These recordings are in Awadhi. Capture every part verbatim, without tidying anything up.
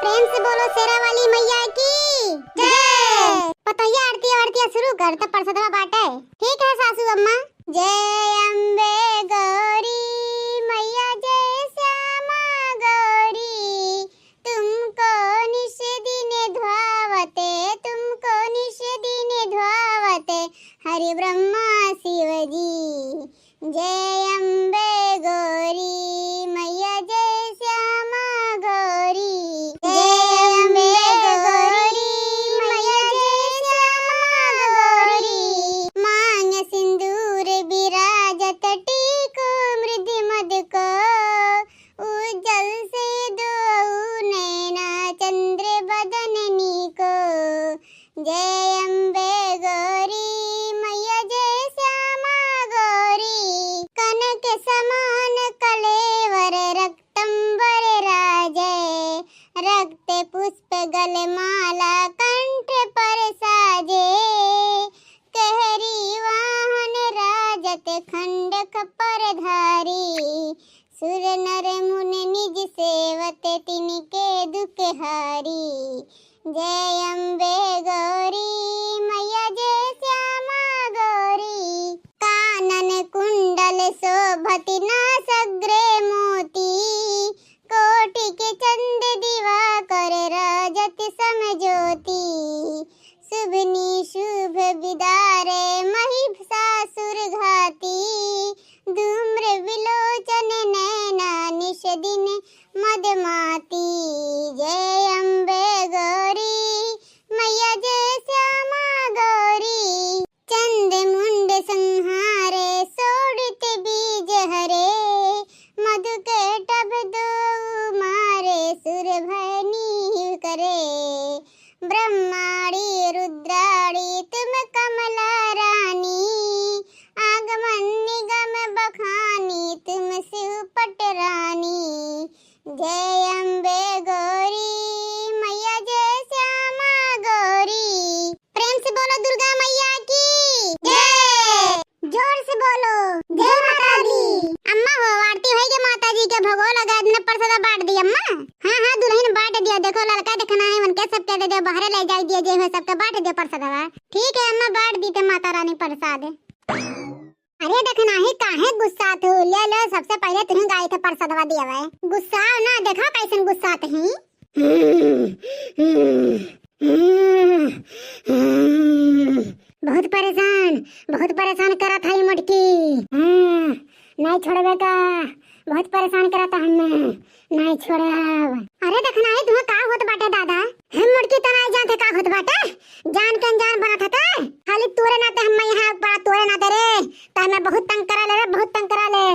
प्रेम से बोलो शेरा वाली मैया की जय। पतोहिया आरती, आरतिया शुरू कर, तब परसदवा बाटे। ठीक है सासू अम्मा। जय अम्बे गौरी मैया, जय श्यामा गौरी, तुमको निश दिन ध्यावते, तुमको निश दिन ध्यावते, हरि ब्रह्मा शिव जी। जय अम्बे गौरी मैया, जय श्यामा गौरी। जय अम्बे गौरी मैया, जय श्यामा गौरी। मांग सिंदूर विराजत टीको मृदु मद को, उज्जल से दोऊ नैना चंद्र बदन नीको। जय अम्बे गौरी मैया, जय श्यामा गौरी। कनक समान कलेवर रक्तंबर राजे, रक्त पुष्प गल माला कंठ पर साजे। कहरी वाहन राजत खंडक पर धारी, सुर नर मुनि निज सेवत तिनके दुख हारी। जय अम्बे गौरी मैया, जय श्यामा गौरी। कानन कुंडल शोभत नासग्रे मोती, कोटि के चंद दिवाकर राजत सम ज्योति। शुभ निशुभ बिदारे महिषासुर घाती, धूम्र विलोचन नैना निश दिन मद माती। जय अम्बे गौरी मैया, जय श्यामा गौरी। चंद मुंड संहारे शोणित बीज हरे, मधु के टभ दोऊ मारे सुर भय नीव करे। ब्रह्माणी रुद्राणी तुम कमला रानी, आगमन निगम बखानी तुम शिव पट रानी। जय अम्बे गौरी मैया, जय श्यामा गौरी। प्रेम से बोलो दुर्गा मैया की जय। जोर से बोलो, जय माता दी। अम्मा हो, आरती होई के माता जी के भोगो लगा, इतने परसादा बांट दी अम्मा। हाँ, हाँ, दुल्हन बांट दिया। देखो, लड़का देखना है, उनके सबके दे दियो, बाहरे ले जाई दिया, जे हो सबके बांट दियो परसादवा। ठीक है अम्मा, बांट दी ते माता रानी परसाद। अरे देखना ही, काहे गुस्सात हो? ले लो, सबसे पहले तुहीं गाई थे परसादवा दिया हुआ है। गुस्साओ ना, देखो कैसन गुस्सात ही। बहुत परेशान, बहुत परेशान करत है ई मोटकी। हाँ, नहीं छोड़बे का? बहुत परेशान करत है हमें, नहीं छोड़ब। अरे देखना ही, तुम्हें का होत बाटे दादा? हम मोटकी तना जान थे का होत बाटे, जान के अनजान बनत है ते। खाली तोरे नाते हम यहाँ ऊपर, तोरे नाते रे, त हमें बहुत तंग करा ले रे, बहुत तंग करा ले।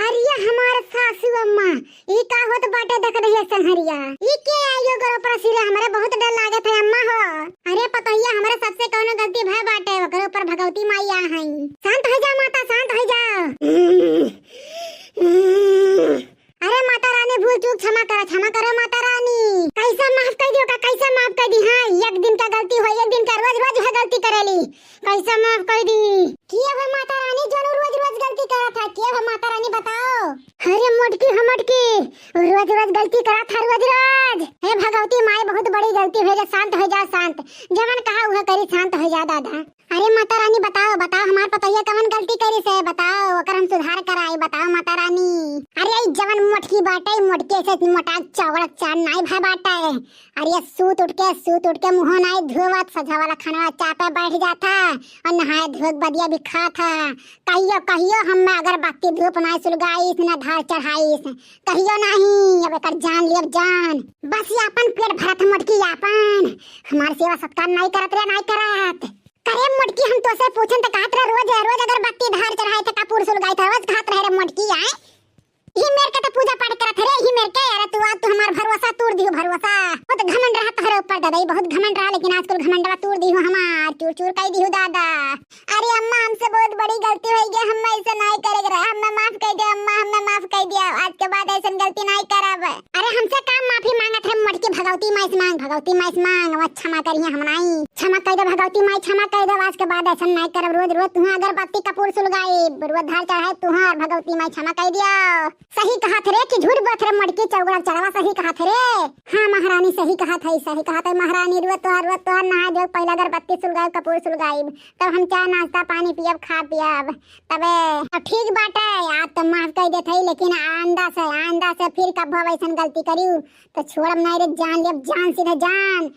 अरे हमार सासू अम्मा, ई का होत बाटे देख रही है संहरिया? ई के आइयो गरो पर सिरे, हमरे बहुत डर लागत है अम्मा हो। अरे पतोहिया, हमरे सबसे कौनो गलती भय बाटे, ओकरे ऊपर भगवती माई आ हई। शांत हो जा माता, शांत हो जा। अरे माता रानी, भूल चूक क्षमा करा, क्षमा करो माता रानी। कैसे माफ कर दियो का, कैसे माफ कर दी? हाँ, एक दिन का गलती हो, एक दिन का, रोज रोज है गलती करेली। कैसे माफ कर दी? के हो माता रानी, जो रोज रोज गलती करत है, के हो माता रानी बताओ? अरे मोटकी हो मोटकी, रोज रोज गलती करत है, रोज रोज। हे भगवती माई, बहुत बड़ी गलती हो गई, शांत हो जा, शांत। जवन कहा उहे करी, शांत हो जा दादा। अरे माता रानी बताओ, बताओ हमार पतोहिया कवन गलती करी से, बताओ ओकर हम सुधार कराई, बताओ माता रानी। अरे ई जवन मोटकी बाटे, ई मोटकी ऐसे मोटा चावल चान नाई भय बाटे। अरे सूत उठ के, सूत उठ के मुँह नाई धोवत, सझा वाला खाना चापे बैठ जाता और नहाए धोए के बदिया भी खाता। कहियो, कहियो हमें अगरबत्ती धूप नाई सुलगाईस, ना धार चढ़ाईस, कहियो नहीं। अब एकर जान लियब जान। बस ये अपन पेट भरत मोटकी आपन, हमार सेवा सत्कार नाई करत रे, नाई करत। करे मोटकी, हम तोसे पूछन त कहत रहे, रोज, रोज अगरबत्ती धार चढ़ाए थे, कपूर सुलगाए थे, रोज कहत रहे रे मोटकी, आए? ही मेर के त पूजा पाठ करत रहे, ही मेर के, अरे तू आज तू हमार भरोसा तोड़ दियो, भरोसा। बहुत घमंड रहा तोहरे ऊपर दादा, ई बहुत घमंड रहा, लेकिन आज कुल घमंडवा तोड़ दियो हमार, चूर चूर कर दियो दादा। अरे अम्मा, हमसे बहुत बड़ी गलती हो गई, हम ऐसे नहीं करे रहे, हमें माफ कर दे अम्मा, हमें माफ कर दिया, आज के बाद ऐसे गलती नहीं करब। अरे हमसे का माफी मांगत है मोटकी भगवती माई से मांग, भगवती माई से मांग, वो क्षमा करिहे हम नाई। क्षमा कइ दे भगवती माई, क्षमा कइ दे, आज के बाद ऐसन नाई करब। रोज रोज तुहाँ अगरबत्ती कपूर सुलगाइब, रोज धार चढ़ाइब तुहाँ, और भगवती माई क्षमा कइ दियो। सही कहत रे कि झूठ बोलत रे मोटकी चौगुड़ा चरवा, सही कहत रे। हाँ महारानी, सही कहत है, सही कहत है महारानी। रोज तोहार, रोज तोहार नहाए धोए पहिले अगरबत्ती सुलगाइब, कपूर सुलगाइब, तब हम चाय नाश्ता पानी पियब, खा पियब तबे। अब ठीक बाटे, आज तो माफ कइ देत है, लेकिन आइंदा से, आइंदा से फिर कभो वैसन गलती करिउ तो छोड़ब नाई रे, जान लेब जान, सीधे जान।